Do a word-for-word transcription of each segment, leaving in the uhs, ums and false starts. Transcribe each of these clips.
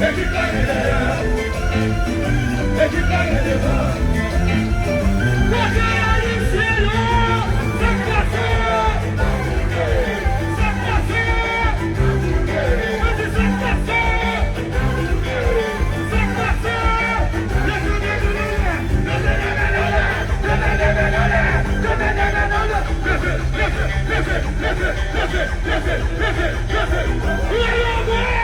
Ekip la gen dèyè. Ekip la gen devan. Kote Ayisyen yo? Sa k pase? Sa k pase? Mwen di sa k pase? Sa k pase? Leve men nou anlè! Leve men nou anlè! Leve men nou anlè! Leve men nou anlè! Leve, leve, leve, leve, leve, leve, leve, leve! Leve men nou anlè!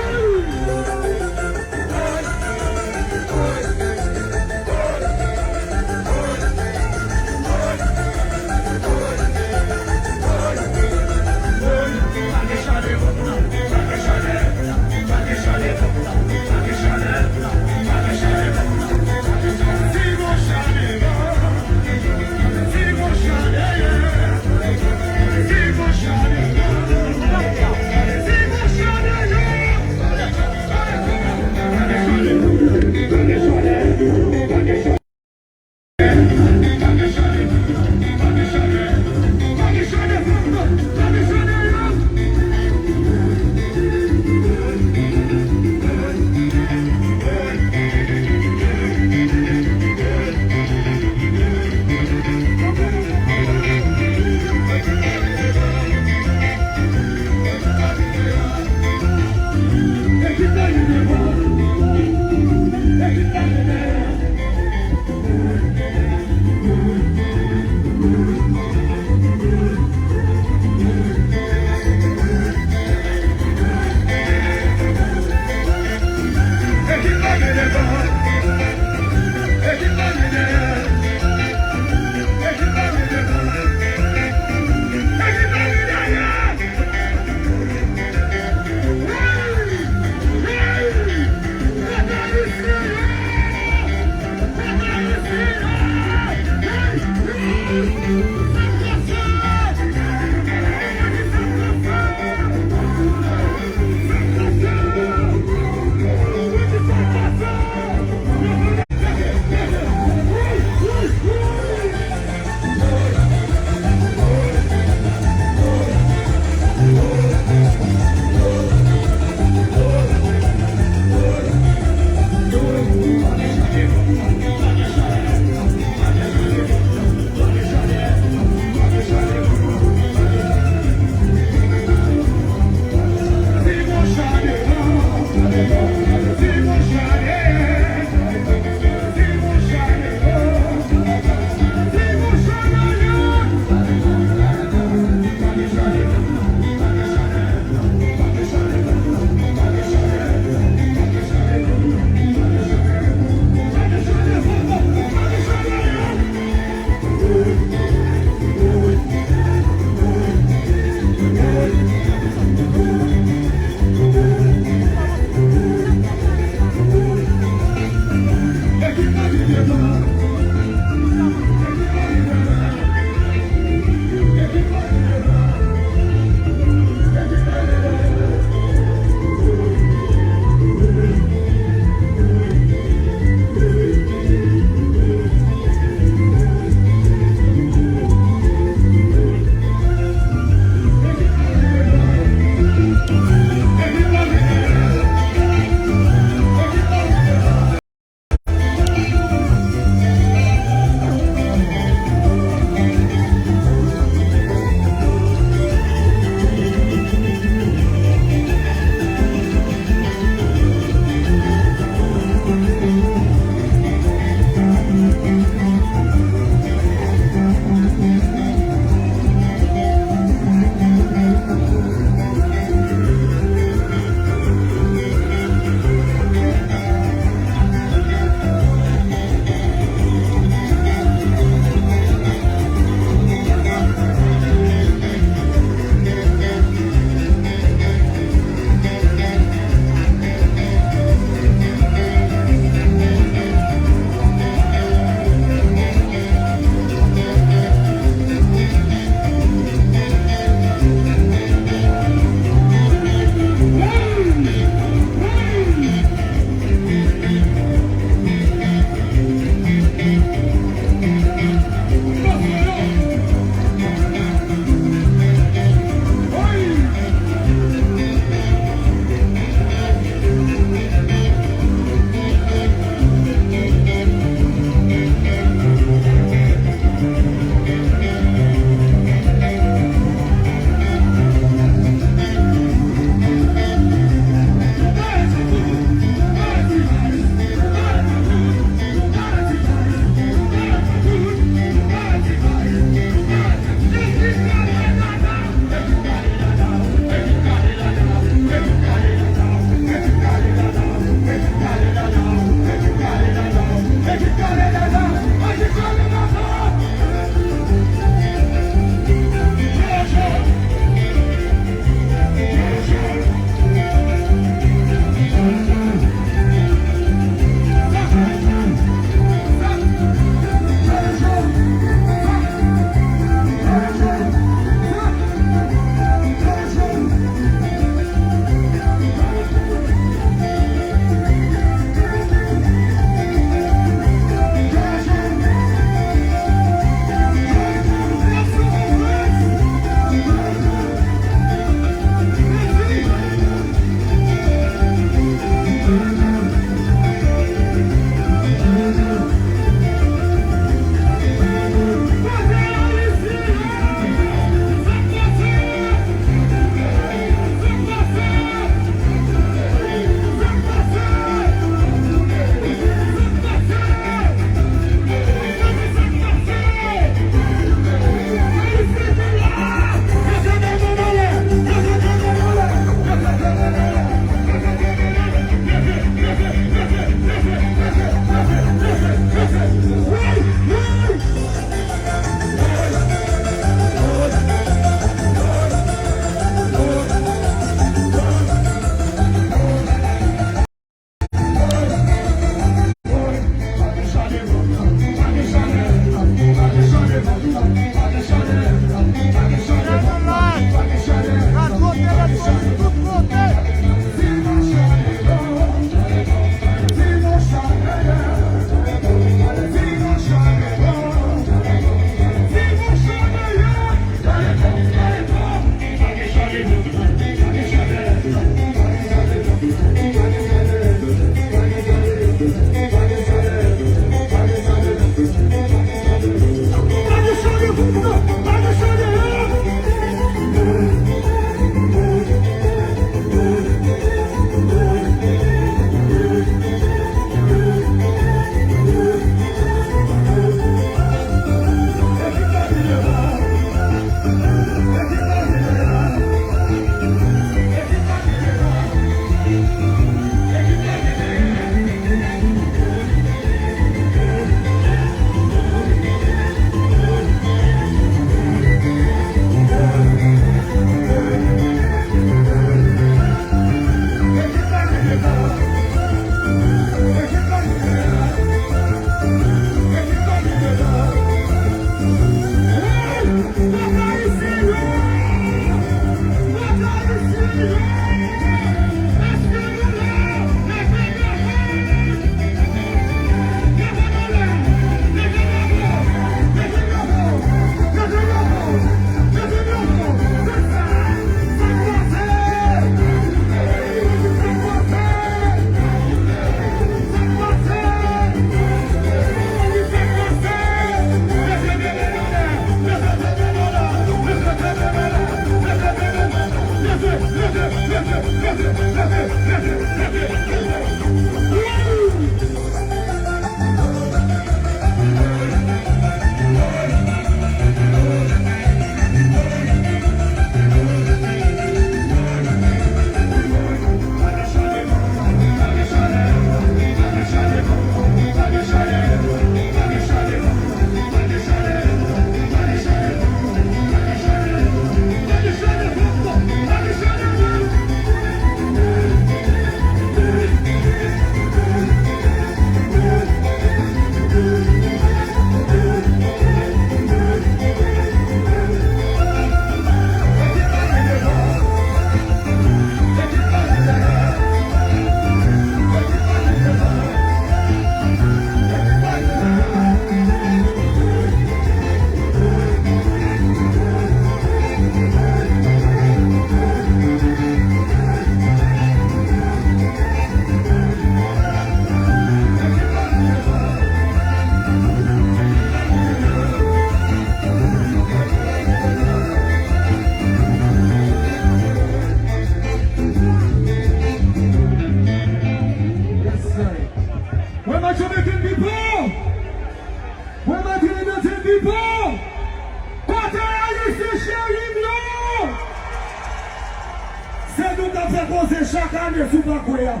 Poze chak ane sou pakwen an.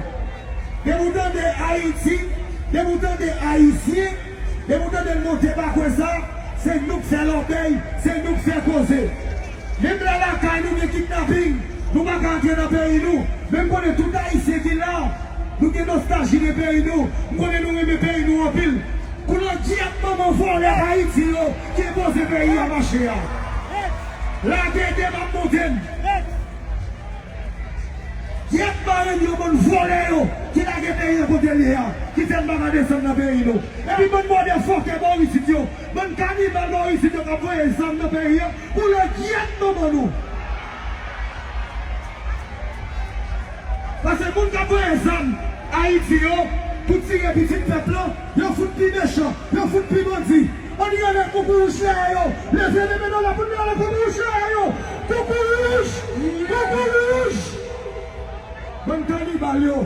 Depi w tande Ayiti, depi w tande Ayisyen, depi w tande l monte pakwen sa, se nou k fè lòbèy, se nou k fè koze. Menm lè lakay nou gen kidnaping, nou pa ka antre nan peyi nou. Men m konnen tout Ayisyen ki la, nou gen nostalji de peyi nou. M konnen nou renmen peyi nou anpil. Koulè gyèt manman vòlè Ayiti yo ki enpoze peyi a mache a. Lage de m ap monte m. Gyèt marenn yo, bann vòlè yo, ki lage peyi an kote l ye a, ki fè n pa ka desann nan peyi nou. Epi bann motherfucker bò isit yo, bann kanibal bò isit yo k ap voye zam nan peyi an, koulè gyèt manman nou. Paske moun k ap voye zam Ayiti yo pou tiye pitit pèp lan, yo fout pi mechan, yo fout pi bandi. Ann rele koukouwouch dèyè yo. Leve de men nou la pou n rele koukouwouch dèyè yo. Koukouwouch! Koukouwouch! Bann kanibal yo.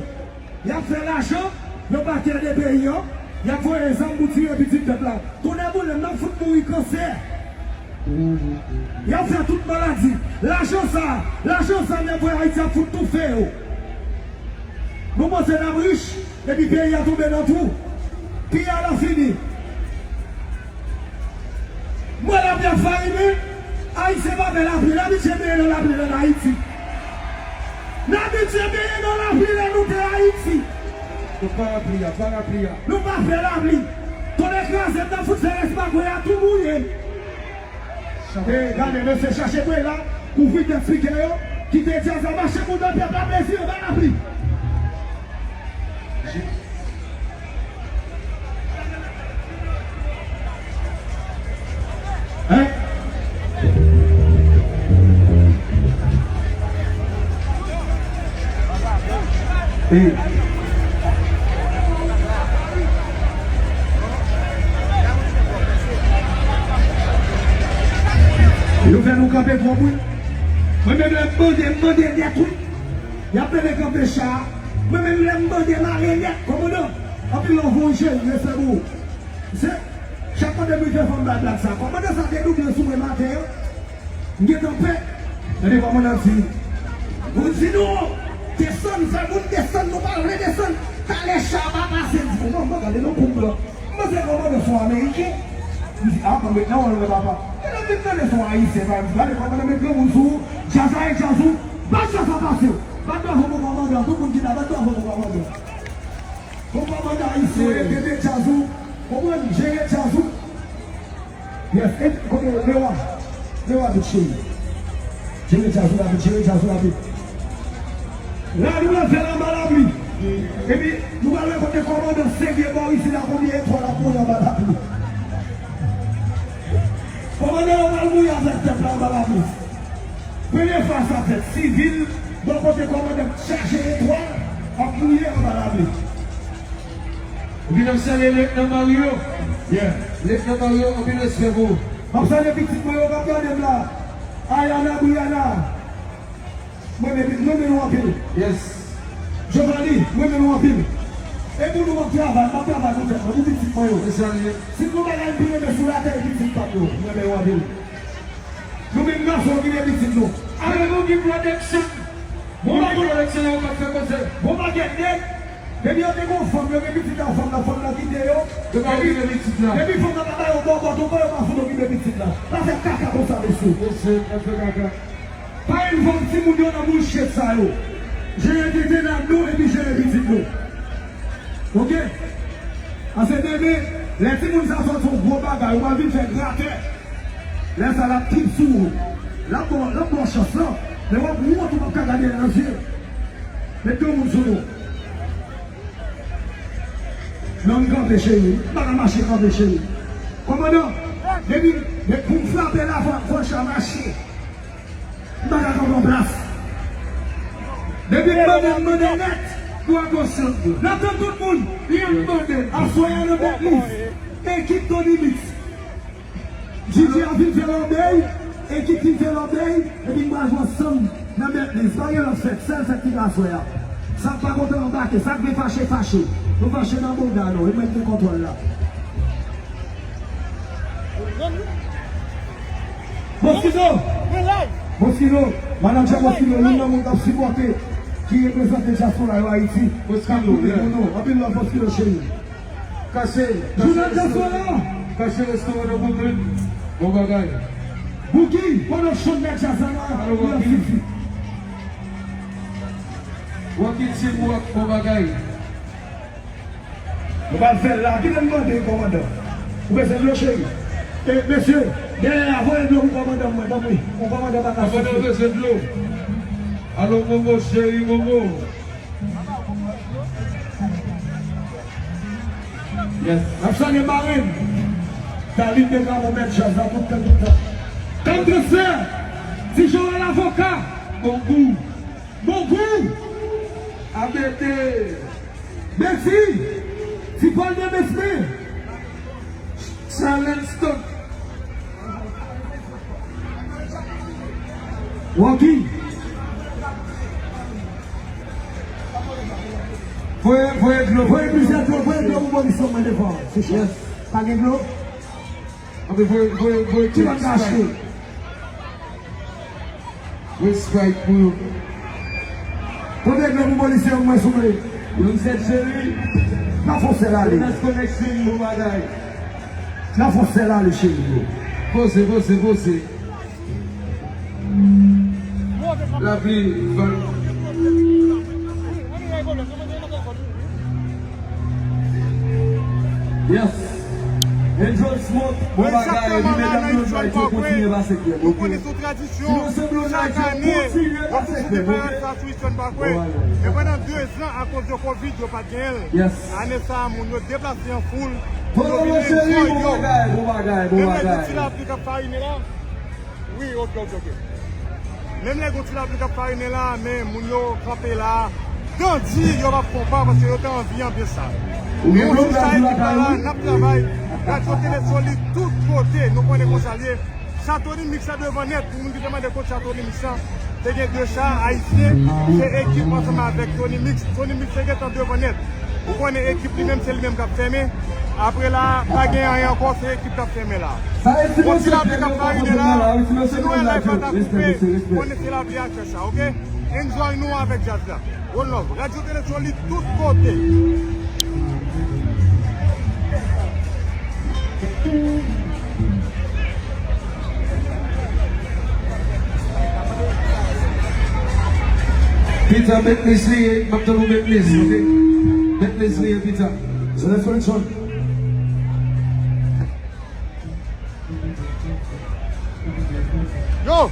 Y ap fè lajan, yo pa kè de peyi an. Y ap voye zam pou tiye pitit pèp la. Tonnè boule m, n ap fout mouri kansè. Y ap fè tout maladi. Lajan sa, lajan sa n ap voye Ayiti ap fout toufe yo. Nou panse n ap rich, epi peyi a tonbe nan twou. Peyi a la fini. Mwen lapli ap farinen, Ayisyen pa pè lapli, n abitye benyen nan lapli ann Ayiti. N abitye benyen nan lapli lè nou te Ayiti. Nou pa lapli a, pa lapli a. Nou pa pè lapli. Tonnè kraze m, n ap fout fè rès pakwen a tou mouye. E gade, mesye, chache prela, kouvri tèt spikè yo, kite djaz la mache pou bay pèp la plezi anba lapli. Hein? Hey. Yo fè nou kanpe twòp, wi. Mwen menm lè m mande, m mande nèt, wi. Y ap mande kanpe cha a. Mwen menm lè m mande m ale nèt, kòmandan. Anpil love, mon cheri, respè pou ou. Se, chak kote m rive fò m bay blag sa. Kòmandan sa te double sou mwen maten an. M gentan pè. Tande kòmandan di. Moun di nou, desann, fè moun desann, nou pa vle desann. Talè cha a pa pase, m di, non, mwen gade non koub lan. M panse kòmandan se yon Ameriken. M di, a, mwen met nan wòl mwen, papa. Epi lè m vin tande se yon Ayisyen, pa m di, gade kòmandan met granmoun sou ou, djaz la e djaz ou, bat djaz la pase w. Bat bravo pou kòmandan, tout moun ki la, bat bravo pou kòmandan. Bon, kòmandan ayisyen, rete de djaz ou, konprann, jere djaz ou. Yes, e, kote Lewa? Lewa, tout cheri. Jere djaz ou rapid, jere djaz ou rapid. La, nou pral fè l anba lapli. Epi, nou pral wè kote kòmandan serye bò isit la, konbyen etwal ap mouye anba lapli. Kòmandan yo pral mouye avèk pèp la anba lapli. Premye fwa sa fèt, sivil, bò kote kòmandan k chaje etwal, ap mouye anba lapli. Epi n ap salye Liyetnan Mario. Yeah. Liyetnan Mario, anpil respè pou ou. M ap salye pitit mwen yo k ap gade m la. Ayana, Briana. Mwen renmen, mwen renmen nou anpil. Yes. Giovanni, mwen renmen nou anpil. E pou nou m ap travay, m ap travay pou tèt mwen, pou pitit mwen yo. Se sa l ye. Si gon bagay m pi renmen sou latè, e pitit pa m yo. Mwen renmen yo anpil. Nou menm gason ki gen pitit nou. Avèk Boogie Production. Boogie Production yo k ap fè koze. Bon pakèt nèg, depi yo te gon fanm, yo gen pitit ak fanm nan, fanm nan kite yo. Yo pa okipe pitit la. Depi fanm nan pa ba yo bòbòt ankò, yo pa fout okipe pitit la. Pa fè kaka konsa, mesye. Mesye, pa fè kaka. Pa envòlve timoun yo nan bullshit sa yo. Jere tete nan nou epi jere pitit nou. Oke? Paske demen, lè timoun sa sòti yon gwo bagay, ou pral vin fè gratè. Lè sa l ap trip sou ou. L ap ba w, l ap ba w chans lan. Men w ap wont, ou p ap ka gade l nan zye. Met granmoun sou nou. Non, n kanpe, cheri. M pa ka mache kanpe, cheri. Kòmandan, depi, depi pou m frape la, fò, fò l cha mache. M pa ka kanpe an plas. Depi m mande, m mande nèt. N ap tann tout moun. Aswè a nan Betlis. Ekip Tony Mix. Didye ap vin fè lòbèy. Ekip vin fè lòbèy. Epi n pral jwe ansanm nan Betlis. Pa gen lòt fèt. Sèl fèt ki ka aswè a. Sa k pa kontan anbake. Sa k vle fache, fache. Nou fache nan bonda nou. E mwen ki gen kontwòl la. Moskito! Moskito! Manadjè Moskito, youn nan moun k ap sipòte Ki reprezante dyaspora yo Ayiti. K ap koute pou nou. Anpil love Poskilo cheri. Kache, kache restoran. Kache restoran nan Brooklyn. Bon bagay. Boogie, Production, nèg djaz la, Alo, Wacky. Wacky Team Rock, bon bagay. Nou pral fè l la. Kite m mande kòmandan. Ou bezwen dlo, cheri? E, mesye, dèyè a, voye dlo pou kòmandan mwen, tanpri. Pou kòmandan pa ka soufri. Kòmandan bezwen dlo. Alo, Momo, cheri, Momo. Yes. N ap salye marenn. David Desgramont, mèt djaz la, tout tan, tout tan. Kòm transfè, Ti Joel avoka. Bon gou. Bon gou. A B D. Betty. Ti Pòl de Besme. Charleston. Rocky. Voye, voye dlo. Voye plizyè dlo, voye dlo pou polis yo mwen devan. Se chè. Pa gen dlo? Anben, voye, voye, voye Ki kèk moun ka achte? Sprite. Voye Sprite pou yo. Pote dlo pou polisye yo mwen souple. Young Zed cheri. N ap fè sèl ale. Business Connection, bon bagay. N ap fè sèl ale, cheri, bro. Poze, poze, poze. Lapli, van. Yes. Enjoy smoke. Bon bagay, epi medam yo, bay yo kontinye pase krèm, ok? Sinon, se blonde la ki kontinye pase krèm, ok? Bon bagay. Men pandan de zan, akoz de kovid, yo pa t genyen l. Yes. Ane sa a, moun yo deplase an foul. Pou yo vin enjoy yo. Bon bagay, bon bagay, bon bagay. Menm lè gen ti lapli k ap farinen la. Wi, ok, ok, ok. Menm lè gen ti lapli k ap farinen la, men moun yo kanpe la. Dandi, yo p ap fon pa, paske yo te anvi anbyans sa. Men yon jou sa, ekip la la, n ap travay. Radyo Tele Solid, tout kote, nou konnen konsa l ye. Sa Tony Mix la devan nèt, pou moun ki te mande kot sa Tony Mix la, te gen de cha ayisyen, se ekip ansanm avèk Tony Mix. Tony Mix te gentan devan nèt. Ou konnen ekip li menm, se li menm k ap fèmen. Apre la, pa gen anyen ankò, se ekip k ap fèmen la. Bon, ti lapli k ap farinen la, si nou wè live la ta koupe, konnen se lapli a k fè sa, ok? Enjoy nou avèk djaz la. One love. Radyo Tele Solid tout kote. Pita, Bentley li ye, m ap tann ou Bentley, ok? Bentley li ye, Pita. Zone Frenchon. Yo!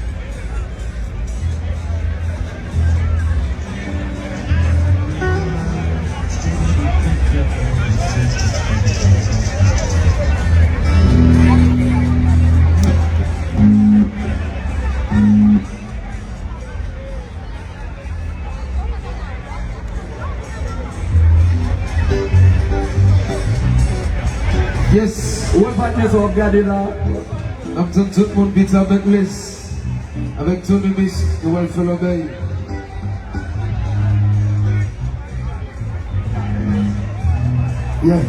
Yes, ou wè patnè sa w ap gade la. N ap tann tout moun, Pita Bentley avèk Tony Mix, nou pral fè lòbèy. Yeah.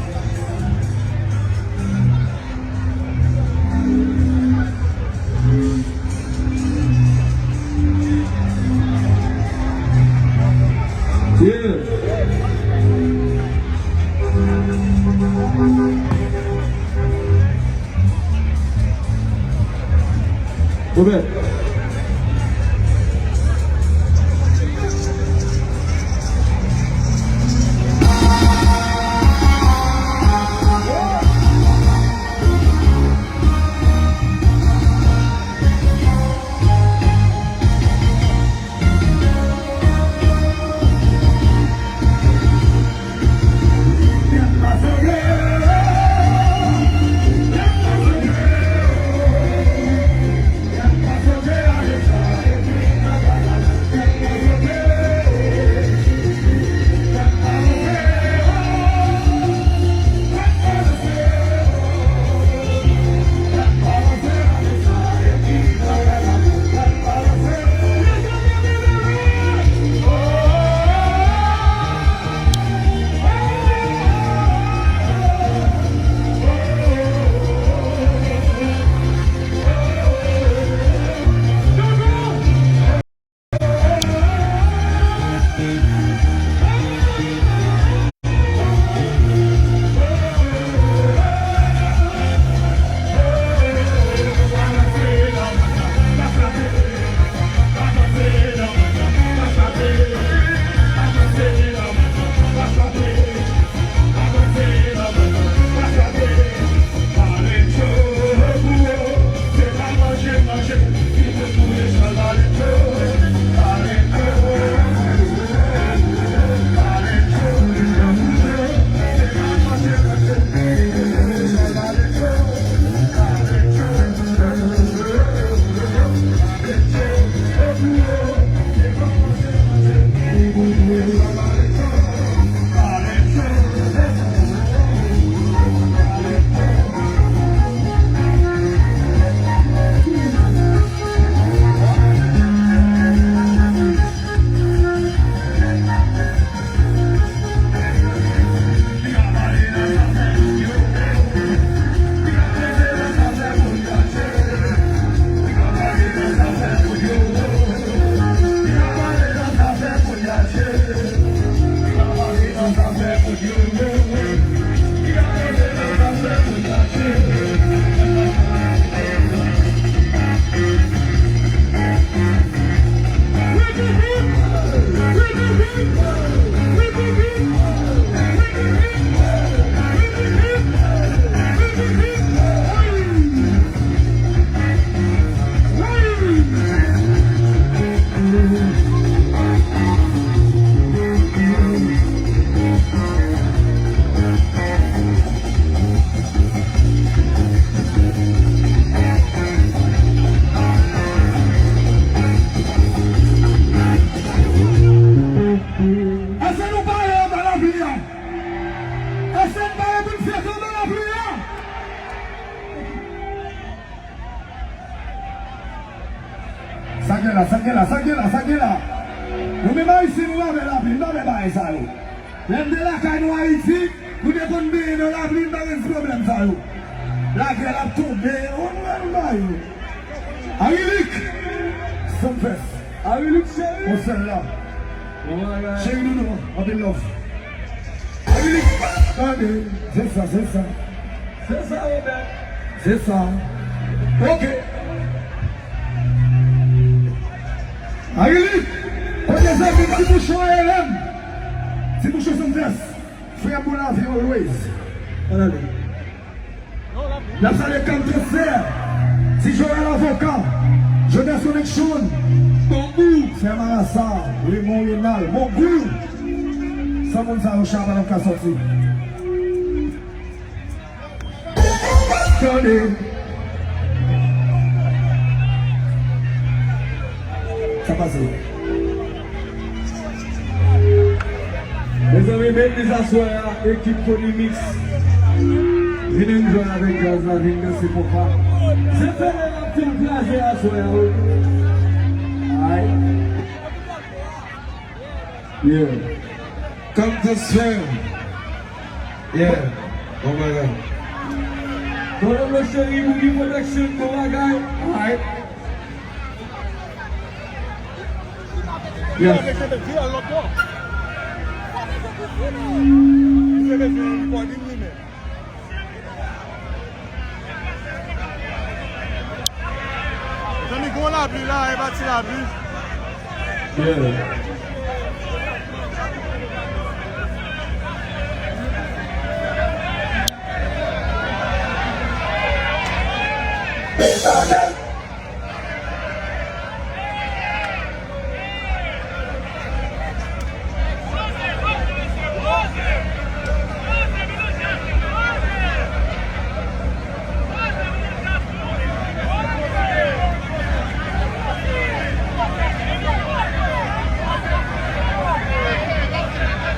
Yeah. Go back. Sa gen la, sa gen la, sa gen la, sa gen la. Nou menm Ayisyen, nou pa pè lapli, nou pa pè bagay sa yo. Lè m te lakay nou Ayiti, nou te konn benyen nan lapli, m pa gen ti pwoblèm sa yo. Lagèl ap tonbe, ou wè nou ba yo. Arilik! Sumfest. Arilik cheri. Yon sèl la. Bon bagay. Cheri doudou, anpil love. Arilik! Tande, se sa, se sa. Se sa, Robert. Se sa. Ok. Arilik! Kote zanmi m, Ti Bouchon A R M? Ti Bouchon Sumfest. Frè m, bon lavi always. Ann ale. N ap salye Cam Transfert, Ti Joel Avoka, Jonas Connection, Bambou, Frè Marasa, Raymond Renal, Mongou. San moun sa yo, Chaba n ap ka sòti. Tande. Sa pase. Mezanmi, men dis aswè a, ekip Tony Mix. Vin enjoy avèk djaz la, vin danse konpa. Se fè lè n ap fin kraze aswè a, wi. Ay. Yeah. Cam Transfert. Yeah. Bon bagay. Kolonlo cheri, Boogie Production, bon bagay. Alright. Yes. Zanmi, gon lapli la, e pa ti lapli. Yeah.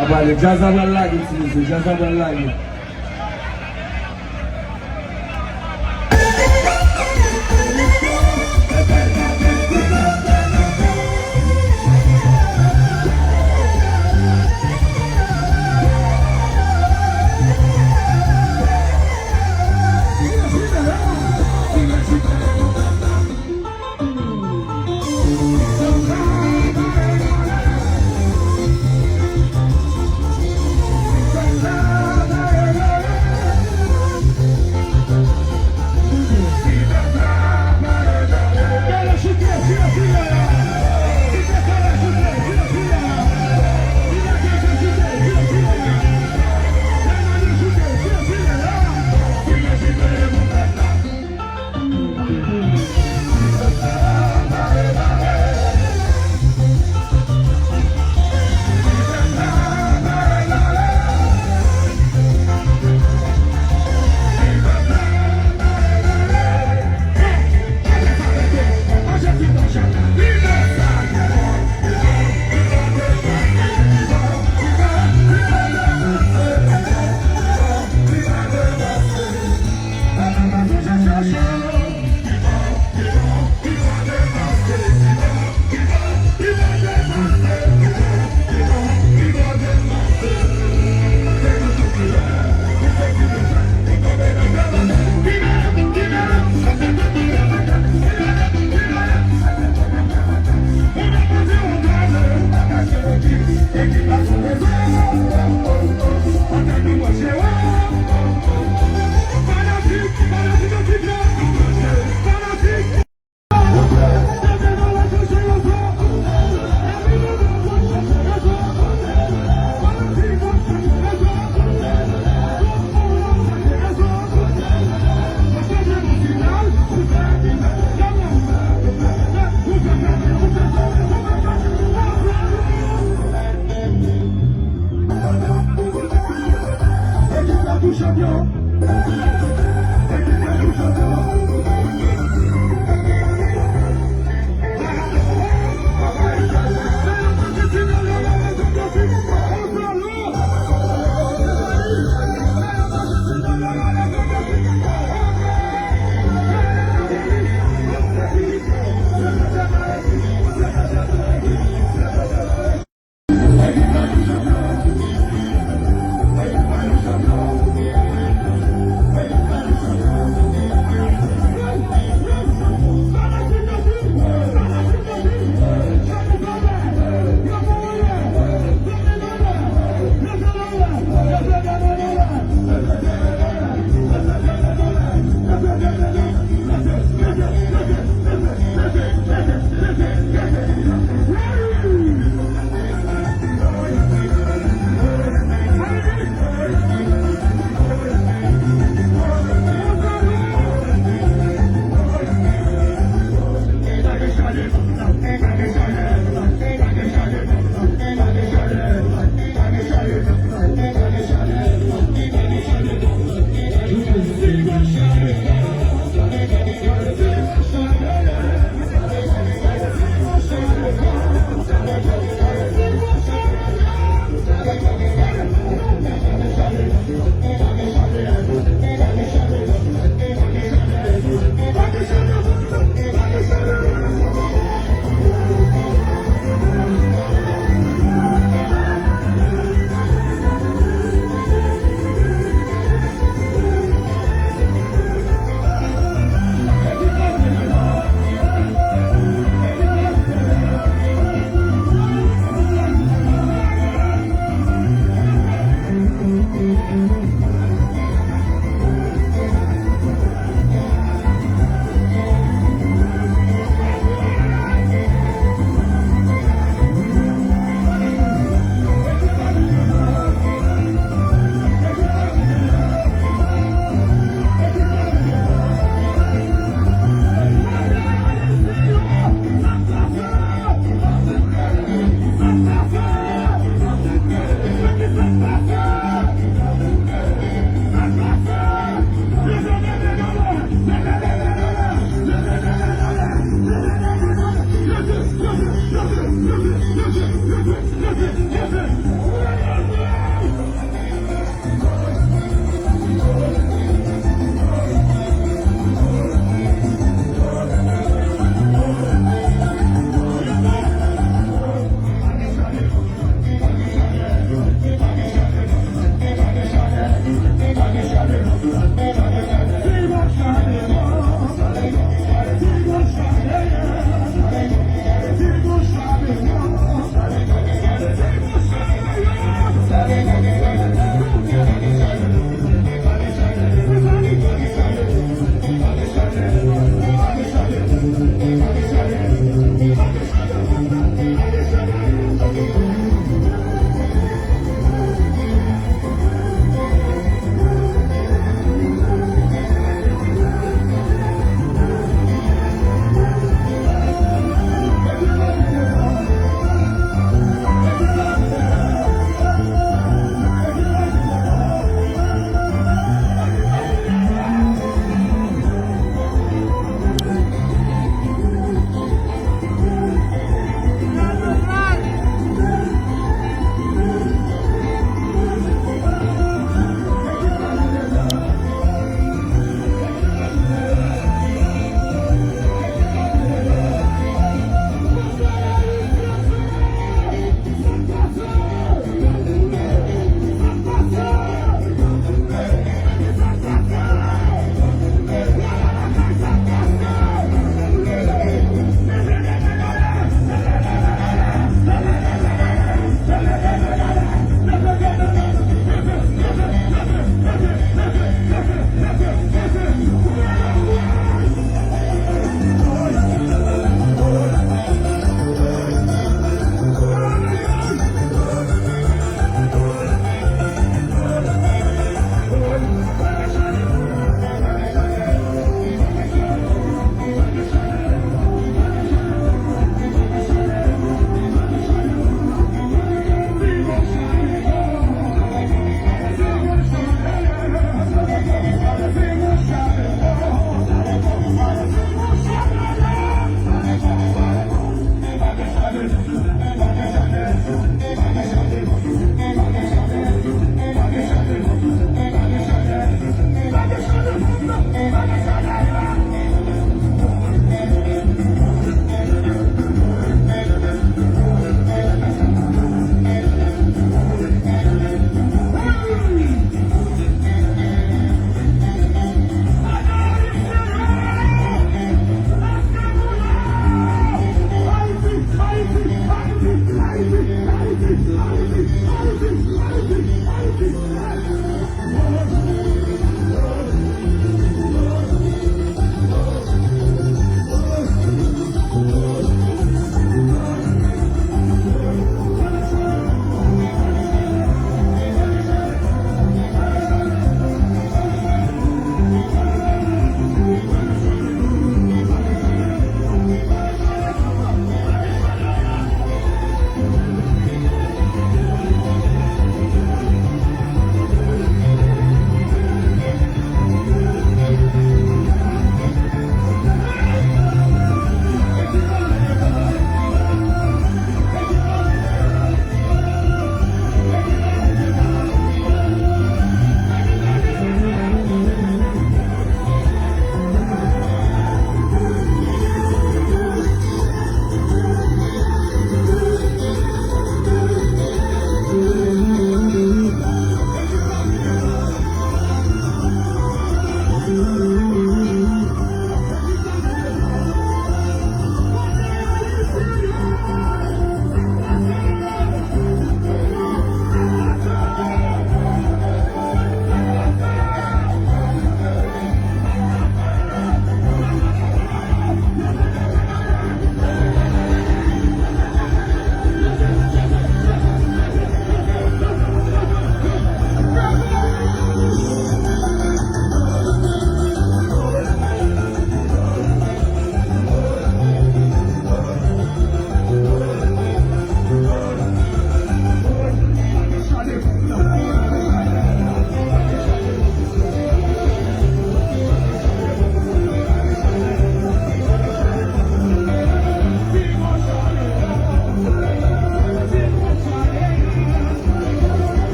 A pale, djaz la pral lage, ti mesye, djaz la pral lage.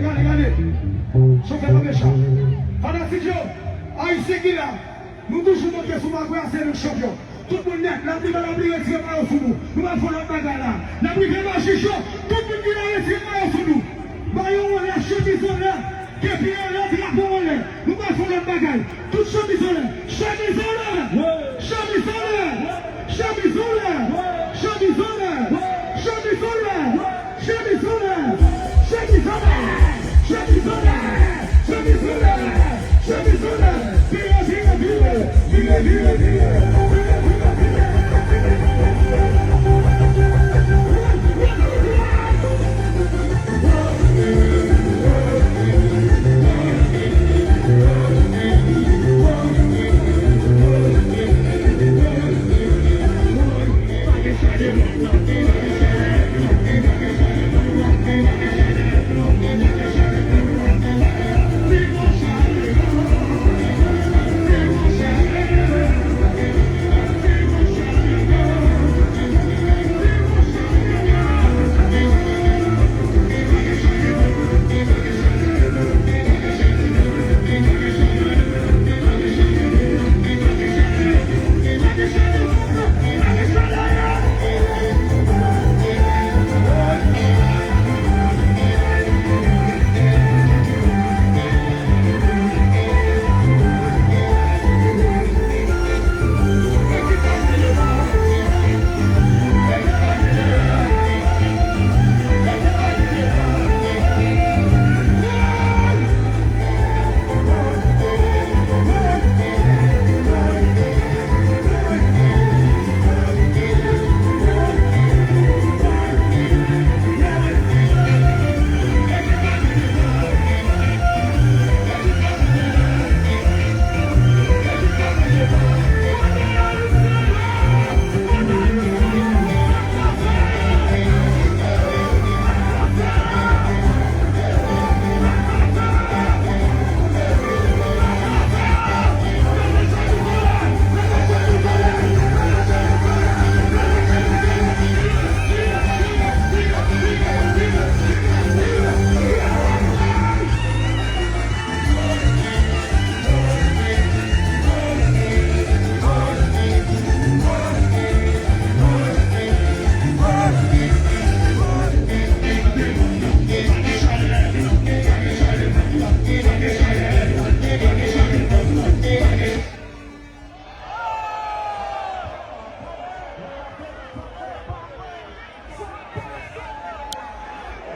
Gade, gade. Chofè pa mechan. Fanatik yo, Ayisyen ki la, nou toujou montre sou makwè a, se nou k chanpyon. Tout moun nèt, lapli pa lapli, retire mayo sou nou. Nou pral fè yon lòt bagay la. N ap rive nan jij yo, tout moun ki la, retire mayo sou nou. Mayo anlè, chemiz anlè, kepi anlè, drapo anlè. Nou pral fè yon lòt bagay. Tout chemiz anlè, chemiz anlè, chemiz anlè, chemiz anlè, chemiz anlè, chemiz anlè. Chemiz anlè, chemiz anlè, chemiz anlè, chemiz anlè, chemiz anlè. Vire, vire, vire, vire, vire, vire.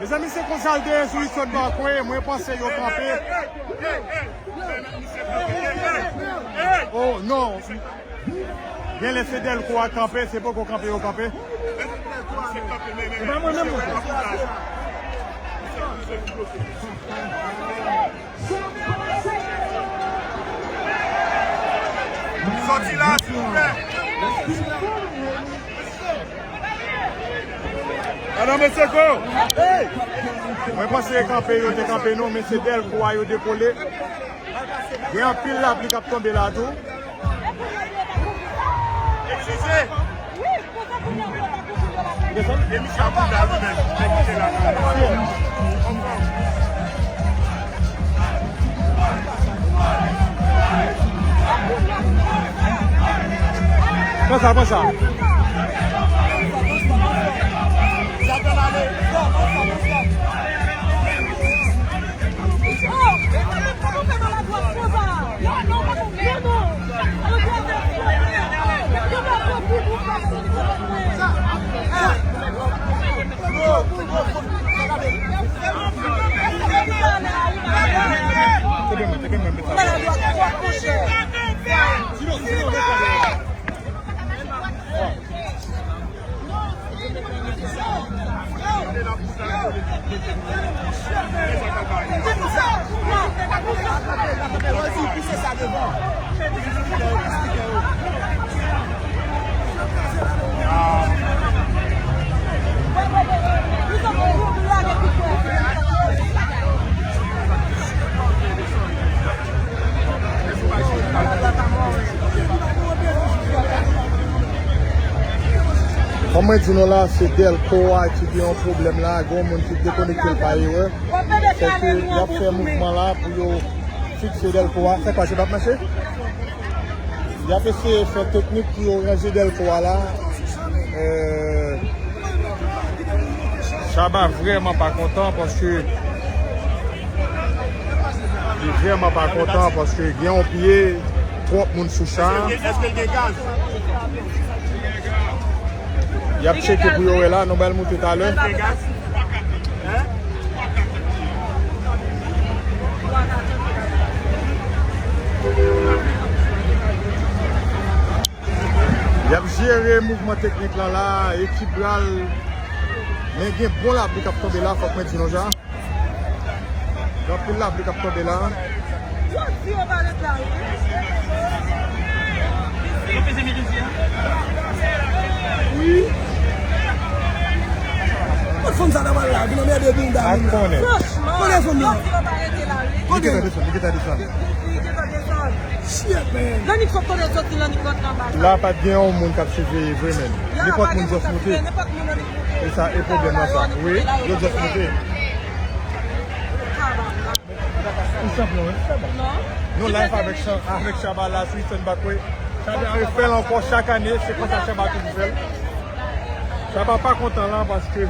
Mezanmi, se konsa l te ye sou Hudson Parkway, mwen panse yo kanpe. Oh, non. Genlè se Delco a kanpe, se poko kanpe yo kanpe. E pa mwen menm, non. Sòti la, silvouplè. Madan Meseko! Mwen panse e kanpe yo te kanpe nou, men se Delco a yo dekole. Gen anpil lapli k ap tonbe la tou. Eskize! Pran sa, pran sa. Kòm mwen di nou la, se Delco a ki gen yon pwoblèm la, gen yon moun ki dekonekte l pa erè. Fè ke y ap fè mouvman la pou yo fikse Delco a. Sa k pase, p ap mache? Y ap eseye fè teknik pou yo ranje Delco a la. Euh, Shabba vrèman pa kontan paske li vrèman pa kontan paske gen yon pye, twòp moun sou cha. Y ap tcheke pou yo wè la, nou ba l moute talè. Y ap jere mouvman teknik lan la, ekip la, men gen bon lapli k ap tonbe la, fòk mwen di nou sa. Gen anpil lapli k ap tonbe la. Yo di yo pa ret la, wi. Wi. Kot fanm sa ta pral la, vin anmède bounda moun nan. Franchman, yo di yo pa rete la, wi. Kote? Li gentan desann, li gentan desann. Li, li gentan desann. Shit, man. Lannik sot kote l soti, Lannik rantre anba. La pa t gen yon moun k ap siveye vre, men. Nenpòt moun just moute. E sa, e pwoblèm nan sa. Wi, yo just moute. Ou sanble yon Shabba. Nou live avèk Sha-, avèk Shabba la sou Eastern Backway. Shabba fè l ankò chak ane, se konsa Shabba toujou fè l. Shabba pa kontan la paske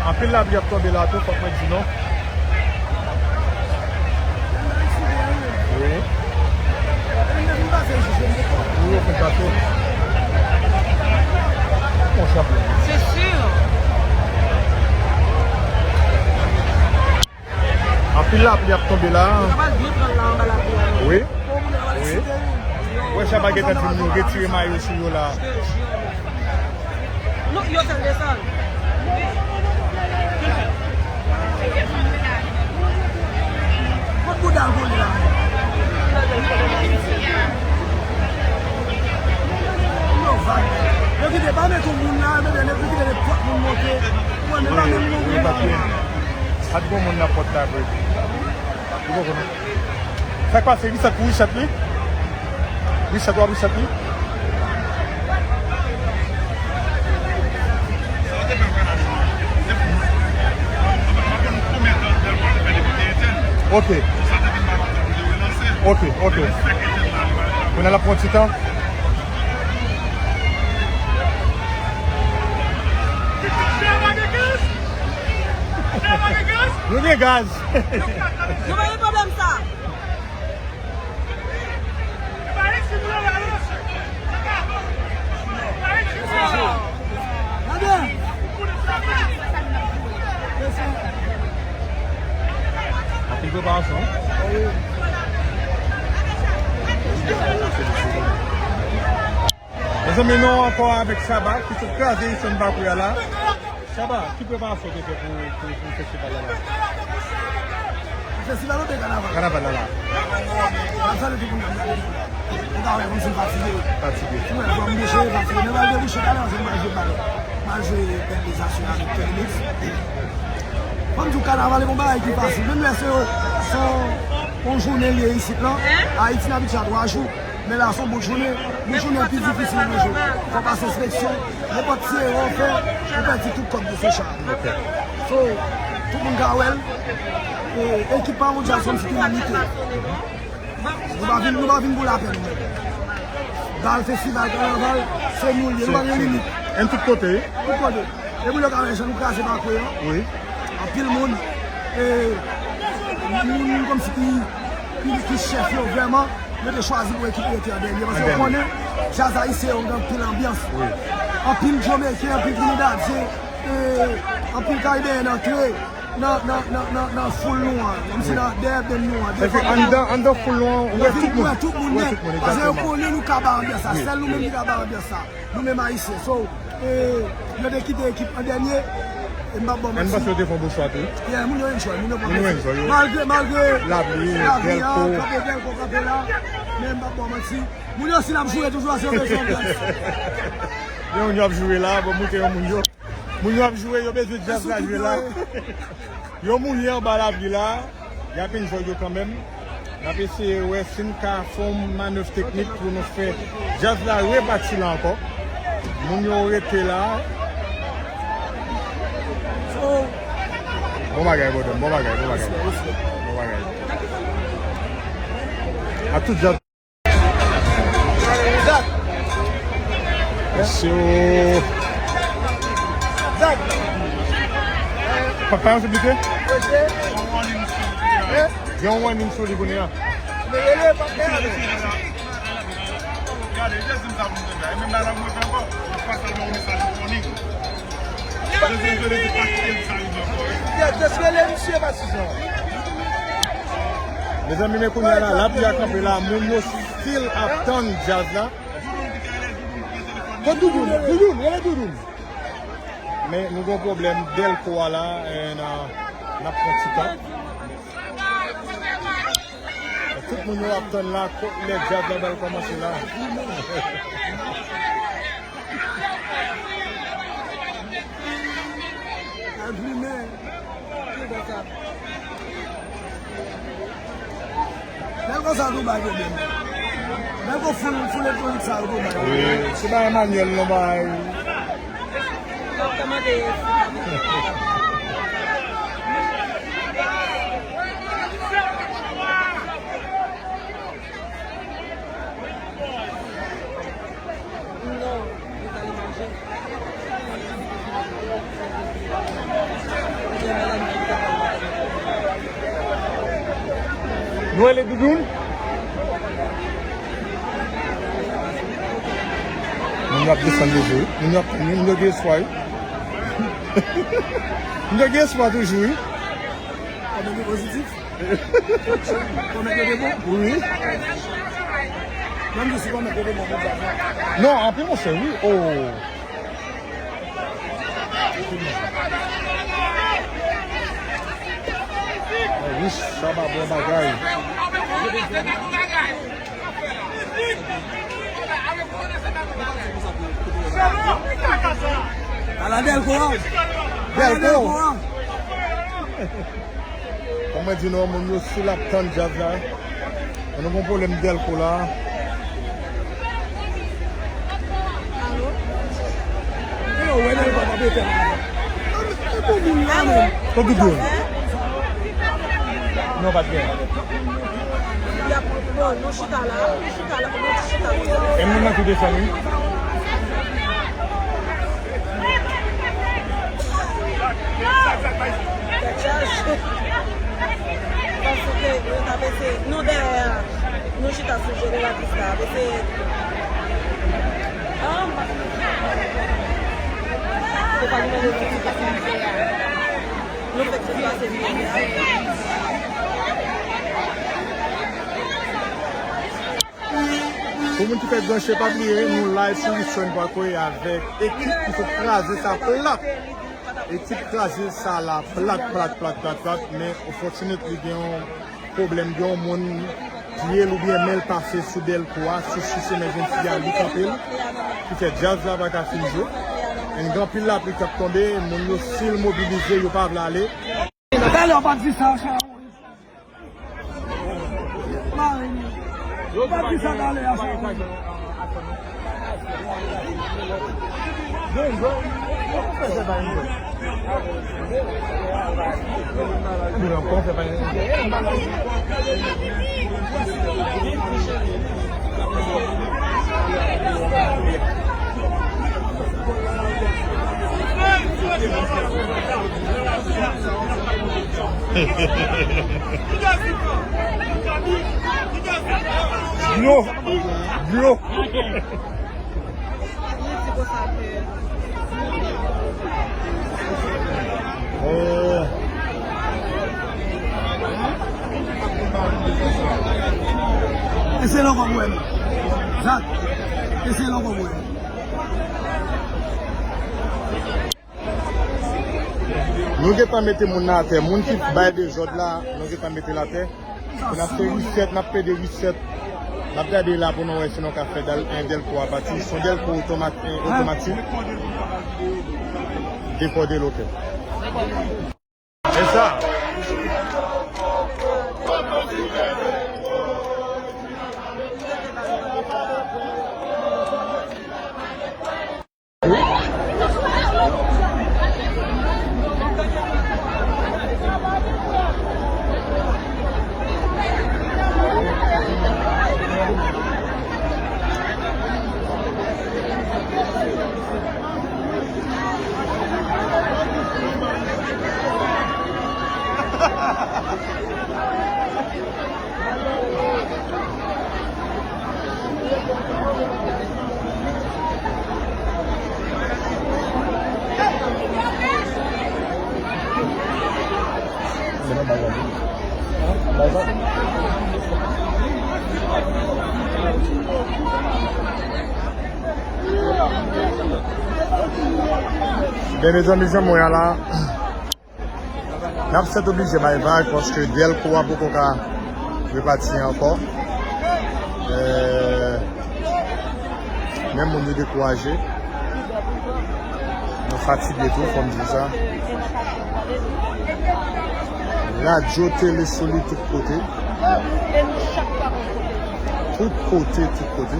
anpil lapli ap tonbe la tou, fòk mwen di nou. Wi. Wi, yo fin pase. Bon, chapye. Se si. Anpil lapli ap tonbe la. Yo ta pral byen pran l la anba lapli a. Wi. Wi. Wè, Shabba gentan di nou retire mayo sou yo la. Non, yo fè l desann. Kot bouda l kole la? Yo vag. Yo kite, pa met yon moun la, yo kite nenpòt moun monte. Mwen, men pa menm moun. Wi, pa t gen. Pa t gon moun nan pòt la vre. Li poko non. Sa k pase, Richard pou Richard li? Richard, w ap Richard li? Ok. Ok, ok. Kounye a l ap pran ti tan. Nou gen gaz. Nou pa gen pwoblèm sa. Anpil preparasyon. Mezanmi, nou ankò avèk Shabba ki sot kraze Eastern Backway a la. Shabba, ki preparasyon w te fè pou, pou, pou festival la la? Festival oubyen kanaval? Kanaval la la. M ap salye tout moun k ap gade. Ou ka wè kòmsi m fatige. Fatige. Ou wè, fò m bouche, fatige. Men m al debouche talè, se m al jwe bal. M al jwe bèl dezasyon avèk Tony Mix. Fò m di w, kanaval e yon bagay ki fasil. Menm lè se, se yon, yon jounen li ye isit lan, Ayiti n abitye a twa jou. Men la se yon bout jounen. Bout jounen an pi difisil nan jwe. Fò w pase enspeksyon. Nenpòt ti erè w fè, ou pèdi tout kòb de se cha. Ok. So, tout moun ka wè l. E, ekipman mondyal se yon ti limite. Nou pa vin, nou pa vin pou lapèn, nou menm. Bal, festival, kanaval, se nou l ye. Nou pa gen limit. N tout kote, wi. Tout kote. Epi lè w ka wè jan nou kraze Backway an. Wi. Anpil moun. E, moun kòmsi ki, ki, ki chèf yo vrèman. Yo te chwazi pou ekip rete an dènye, paske yo konnen djaz ayisyen yo gen anpil anbyans. Wi. Anpil Jamaican, anpil Trinidadyen, e, anpil Karibeyen antre. Nan, nan, nan, nan, nan foul nou an, kòmsi nan dèyè band nou an, devan band nou an. Anndan, anndan foul nou an, ou wè tout moun. Ou wè tout moun nèt. Paske yo konnen nou ka bay anbyans sa. Sèl nou menm ki ka bay anbyans sa. Nou menm Ayisyen. So, e, yo te kite ekip an dènye. E m p ap ba w manti. Mwen panse yo te fè yon bon chwa tou. Yeah, moun yo enjoy, moun yo pran plezi. Malgre, malgre lapli, lapli an, kanpe Delco, kanpe la. Men m p ap ba w manti. Moun yo si n ap joure toujou, se yo bezwen anbyans. Gen moun yo ap joure la, bon, moute yon moun yo. Moun yo ap joure, yo bezwen djaz la jwe la. Yo mouri anba lapli la, y ap enjoy yo kanmenm. N ap eseye wè si n ka fè yon manèv teknik pou nou fè djaz la repati la ankò. Moun yo rete la. Bon bagay, Bodon, bon bagay, bon bagay. Bon bagay. A tout djaz. Zak. Mesye. Zak. Pa, pa yon siblite? Gen yon warning sou li kounye a. Gade, li te di m sa pou m te fè. E menm la, la mwen fè ankò. Mwen pase yon mesaj warning. Mezanmi, men kounye a la, lapli a kanpe la, moun yo still ap tann djaz la. Kot Doudoun? Doudoun, rele Doudoun. Men nou gen pwoblèm Delco a la, e, n a, n ap pran ti tan. Tout moun yo ap tann la, kot lè djaz la pral kòmanse la. Al plimen. Lè l konsa tou bay pwoblèm. Lè l gon foul, foul elektronik sa yo tou bay pwoblèm. Wi, se pa Emmanuel non bay. Nou rele Doudoun? Moun yo ap desann deja wi. Moun yo ap, moun yo gen espwa wi. Moun yo gen espwa toujou wi. Kòmantè pozitif. Kòmantè de bon? Wi. Menm si kòmantè de bon pou djaz la. Non, anpil monchè, wi. Oh. Wi, sa pa bon bagay. Ala Delco a. Ala Delco a. Kòman di nou, moun yo still ap tann djaz la. Nou gon pwoblèm Delco la. Alo? Yo, wè Delco pa pete la. E bon moun la, men. Kot Doudoun? Non, pa t gen. Y ap, bon, nou chita la, nou chita la, nou chita la. E moun nan ki desann, wi. Tèt chaje. Paske yo t ap eseye, nou dèyè a, nou chita sou jeneratris la, ap eseye. Ah, m pa konn. Se pa nou menm nou fè ti pase mizè a. Nou fè ti pase mizè a. Pou moun ki fèk branche, pa bliye, nou live sou Eastern Parkway avèk ekip ki sot kraze sa plat. Ekip kraze sa la plat, plat, plat, plat, plat, men unfortunately gen yon pwoblèm, gen yon moun pye l oubyen men l pase sou Delco a, sou sis emergency a, li kanpe l, ki fè djaz la pa ka fin jwe. And gen anpil lapli k ap tonbe, moun yo still mobilize, yo pa vle ale. Talè w pa t di sa, sa. Dlo. Dlo. Eh. Eseye ankò pou wè. Zak. Eseye ankò pou wè. Nou gentan mete moun nan atè. Moun ki bay dezòd la, nou gentan mete l atè. Pou n ap fè reset, n ap pede reset. N ap gade la pou nou wè si nou ka fè dal, en dèlko a pati. Se yon dèlko otomat-, en otomatik. Dekode l, ok. E sa. Byen, mezanmi, jan mwen an la. N ap sètoblije bay vag paske dèlko a poko ka repati ankò. Eh, men moun yo dekouraje. Nou fatige tou, fò m di sa. Radyo, tele sou li tout kote. Tout kote, tout kote.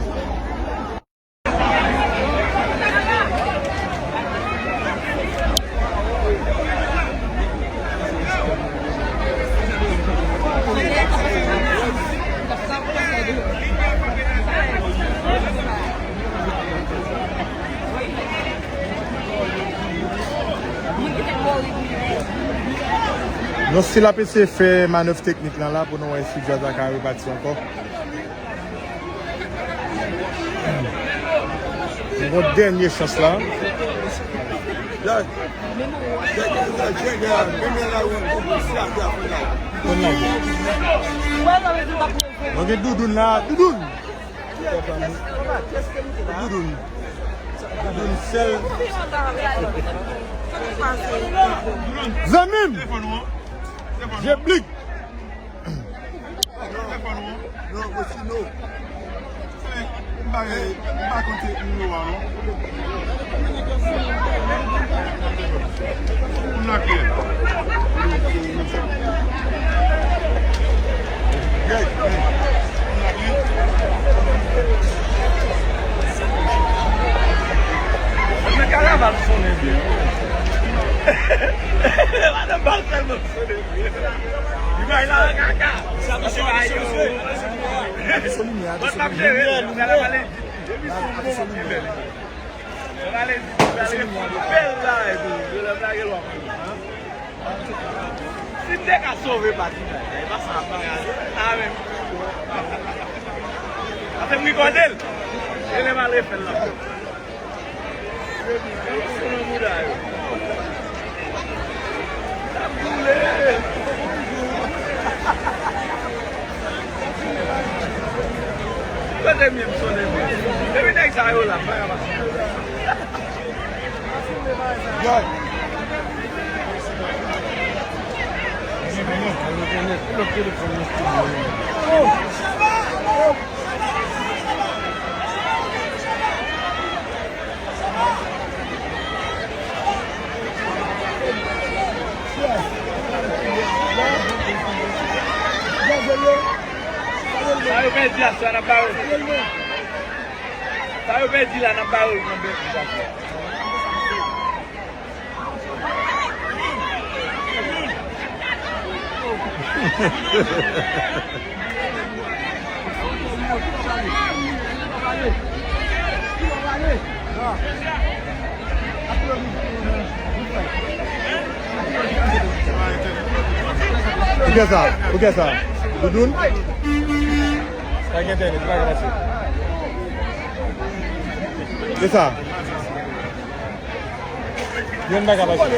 Nou still ap eseye fè manèv teknik lan la pou nou wè si djaz la ka repati ankò. Nou gon dènye chans la. Konn lage. Nou gen Doudoun la, Doudoun. Doudoun. Doudoun sèl. Zanmi m. Je blik. Non, non, non, non, non. M pa, m pa konte nimewo a, non. M lakle. Men karavan sonnen byen. Madanm pa sèlman. Li bay la kaka. Sa misye, misye, misye. Bon, n ap jere, nou pral ap pale di. Depi se yon bon moun ki fè li. Pral ale di, pral ale fè bèl la epi, yo lè m lage lwa pou li. Si m te ka sove pati bagay, e pa sa ap bagay. A men. Ase m rekòde l. E lè m al refè l la. Kote m ye m sonnen byen. Depi nèg sa yo la, m pa ka pase. Sa yo pèdi a, sa n ap ba yo. Sa yo pèdi la, n ap ba yo l nan bench aswè. Poukisa? Poukisa? Doudoun? Pa gen tènè, pa gen pase. Kisa? Youn pa ka pase.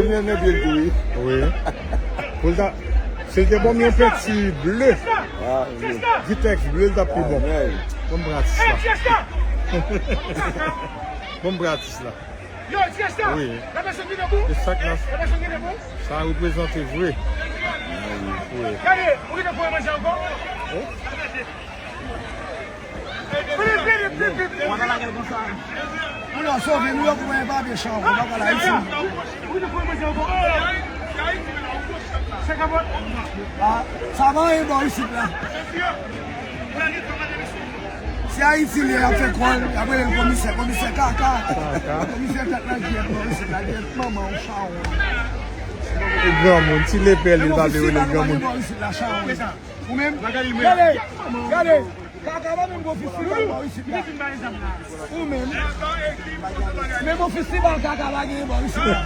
Yo men men byen tou, wi. Wi. Pou l ta, si l te ban m yon penti ble, ah, wi, Gitex ble, l t ap pi bon. Amen. Ban m pran atis la. Ban m pran atis la. Wi. E sa k la. Sa reprezante vre. Wi. Ou nan sove nou yo pou mwen pa byen chan ou baka la isi. Ah, sa va yon bò isit la. Si Ayiti li ap fè kòl, y ap rele l komisè, komisè kaka. Komisè tèt nan gyèt bò isit la, gyèt manman ou chan ou. E granmoun, ti lepè li pa vle rele l granmoun. Ou menm? Gade, gade. Kaka pa menm gon festival bò isit la. Ou menm. Menm yon festival kaka pa gen bò isit la.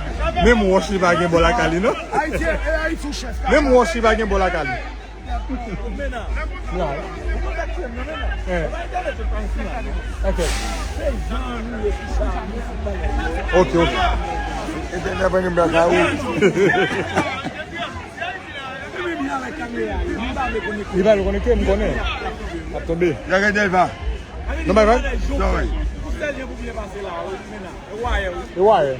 Menm wòch li pa gen bò lakay li, non? Ayiti, e Ayiti yon chèf kaka. Menm wòch li pa gen bò lakay li. Eh. Ok. Ok, ok. Li pa vle konekte, m konnen. Ap tonbe. Non, bay, bay. Sorry. E wire.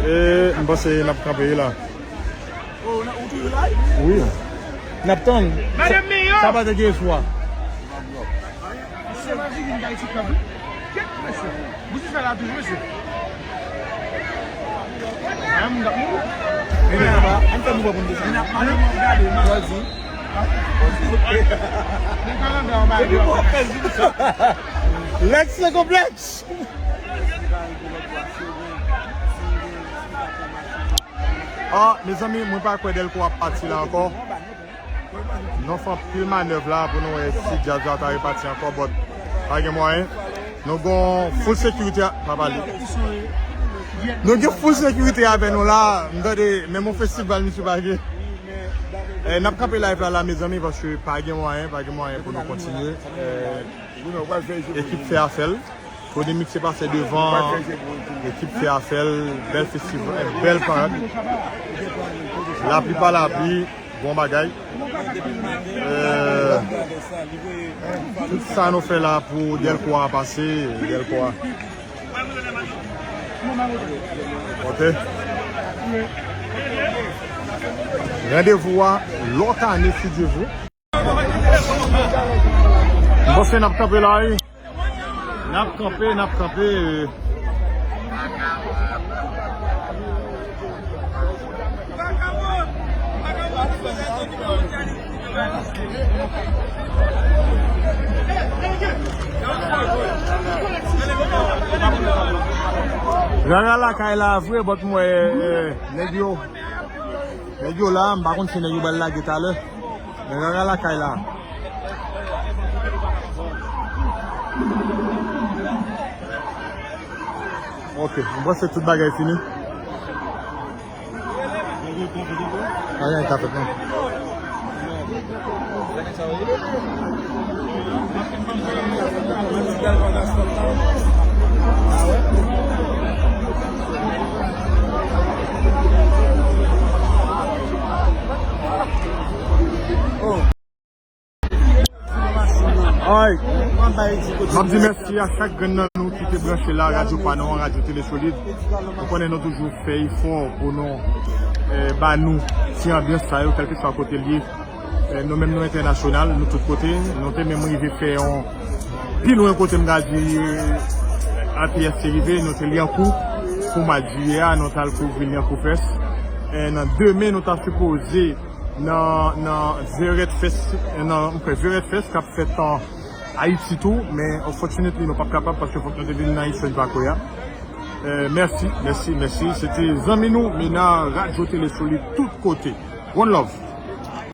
E, m panse n ap kanpe la. Wi. N ap tann. Sa, sa pa te gen eswa. Mesye, mesye. Bouti fè la toujou, mesye. An, m t ap mouri. Ann fè mouvman pou n desann. Let's go, Blacks! Ah, mezanmi, mwen pa kwè Delco ap pati la ankò. Nou fè anpil manèv la pou nou wè si djaz la ta repati ankò, but pa gen mwayen. Nou gon full sekirite a, pa pale. Nou gen full sekirite avè nou la. M tande, menm yon festival, misye pa gen. Eh, n ap kanpe live la, la, mezanmi, paske pa gen mwayen, pa gen mwayen pou nou kontinye. Eh, ekip fè afè l. Tony Mix se pase devan, ekip fè afè l, bèl festival, bèl parad. Lapli pa lapli, bon bagay. Euh, tout sa nou fè la pou Delco a pase, Delco a. Ok. Randevou a lòt ane, si Dye vle. M panse n ap kanpe la, wi. N ap kanpe, n ap kanpe. Rara lakay la vre, but m wè, eh, nèg yo, nèg yo la, m pa konn si nèg yo pral lage talè. Men rara lakay la. Ok, m panse tout bagay fini. Anyen ka fèt non. Ay, m ap di mèsi a chak grenn nan nou ki te branche la, Radyo Panou an, Radyo Tele Solid. Nou konnen nou toujou fè efò pou nou, eh, ba nou ti anbyans sa yo, kèlkeswa kote l ye. Eh, nou menm nou entènasyonal, nou tout kote. Nou te menm rive fè yon pi lwen kote m ka di, eh, R T S te rive, nou te Lyankou pou mwa jiyè a, nou t al kouvri Lyankou Fest. Eh, nan demen nou ta sipoze nan, nan Verrett Fest, nan, m kwè Verrett Fest k ap fèt an Ayiti tou, men unfortunately nou p ap kapab paske fòk nou te vin nan Eastern Parkway a. Eh, mèsi, mèsi, mèsi. Se te zanmi nou, Mena, Radyo Tele Solid, tout kote. One love.